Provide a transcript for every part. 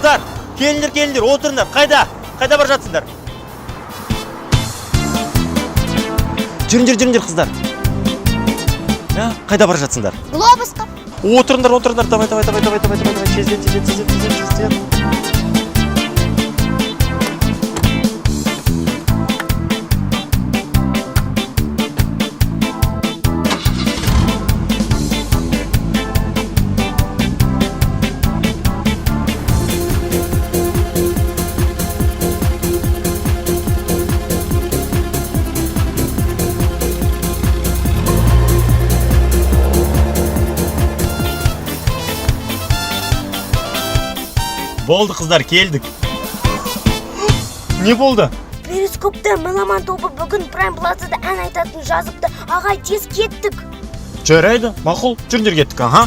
Қыздар, келіңдер, келіңдер, отырыңдар. Қайда? Қайда бара жатсыңдар? Жүріңдер, жүріңдер, қыздар. А, қайда бара жатсыңдар? Глобусқа. Отырыңдар, отырыңдар. Давай, давай, давай, давай, давай, давай, давай. Тездет, тездет, тездет, тездет, тездет. Болды, қыздар, келдік. Не болды? Перископта Меломан тобы бүгін Прайм Плазада ән айтатын жазыпты. Ағай, тез кеттік. Жарайды, мақұл, жүріңдер, кеттік, аха.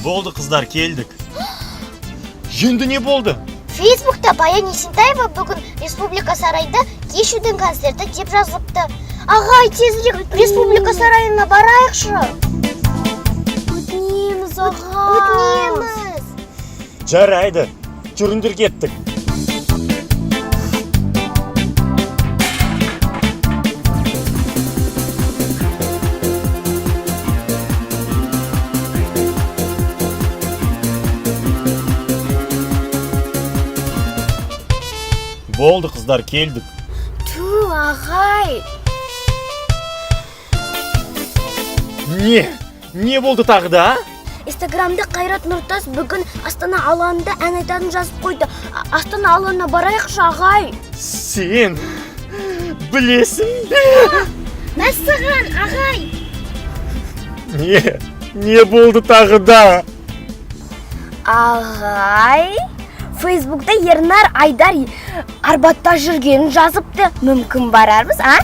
Болды, қыздар, келдік. Енді не болды? Фейсбукта Баян Есентаева бүгін Республика сарайында кешьюдің концерті деп жазыпты. Ағай, тезірек Республика сарайына барайықшы. Өтінеміз, ағай. Өтінеміз. Жарайды, жүріңдер, кеттік. Болды, қыздар, келдік. Ту, ағай. Не? Не болды тағы да? А? Инстаграмда Қайрат Нұртас бүгін Астана алаңында ән айтатын жазып қойды. Астана алаңына барайықшы, ағай. Сен білесің бе? Мәссаған, ағай. Не? Не болды тағы да? Ағай, Фейсбукта Ернар Айдар Арбатта жүргенін жазыпты. Мүмкін барармыз, а?